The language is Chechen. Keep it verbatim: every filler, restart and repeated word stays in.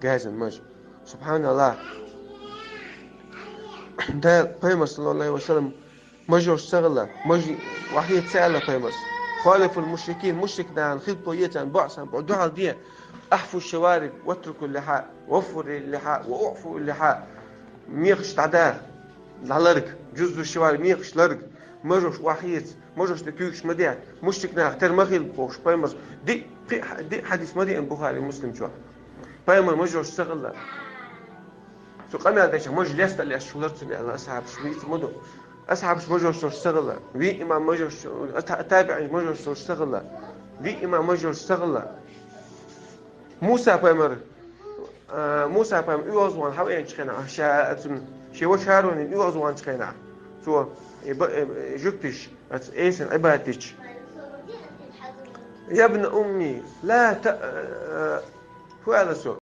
Газан маж. СубхьаналлахӀ. Да, пайхамар, саллаллахӀу Ӏалайхи ва саллам, мажош ца гӀала, маж вахьи ца ала пайхамарс. Халифул мушрикин, мушрик нахана хилпо ецан боӀсан, бо духьал де. Ахфу шавариб, ватрукул лиха, ваффурил лиха, ва уъфу лиха. Мехаш дӀада, дӀаларг, жуззу шавариб, мехаш ларг, мажош вахьиц, мажош де туьгаш ма де, мушрик нах тер ма хилба бохуш пайхамарс. Ди, пхи-, ди хьадис ма диъна Бухари, Муслим чохь. Пайхамар мажош ца гӀала. Цу къамел деча маж леста леш шу ларцун аьлла асхьабаш вийца ма ду. Асхьабаш мажош ца гӀала. Ви имам мажош, та-, табиӀин мажош ца гӀала. Ви имам мажош ца гӀала. Муса пайхамар, а, Муса пайхамар уьгӀазван хьавеанчу хенахь, ша ацун, шен ваша ХӀарунин уьгӀазванчу хенахь, цо, э, ба-, э, жуьгтиш, аца Эсан Ӏибадатча. Ябна умми, ла та-, э, хӀу аьлла цо?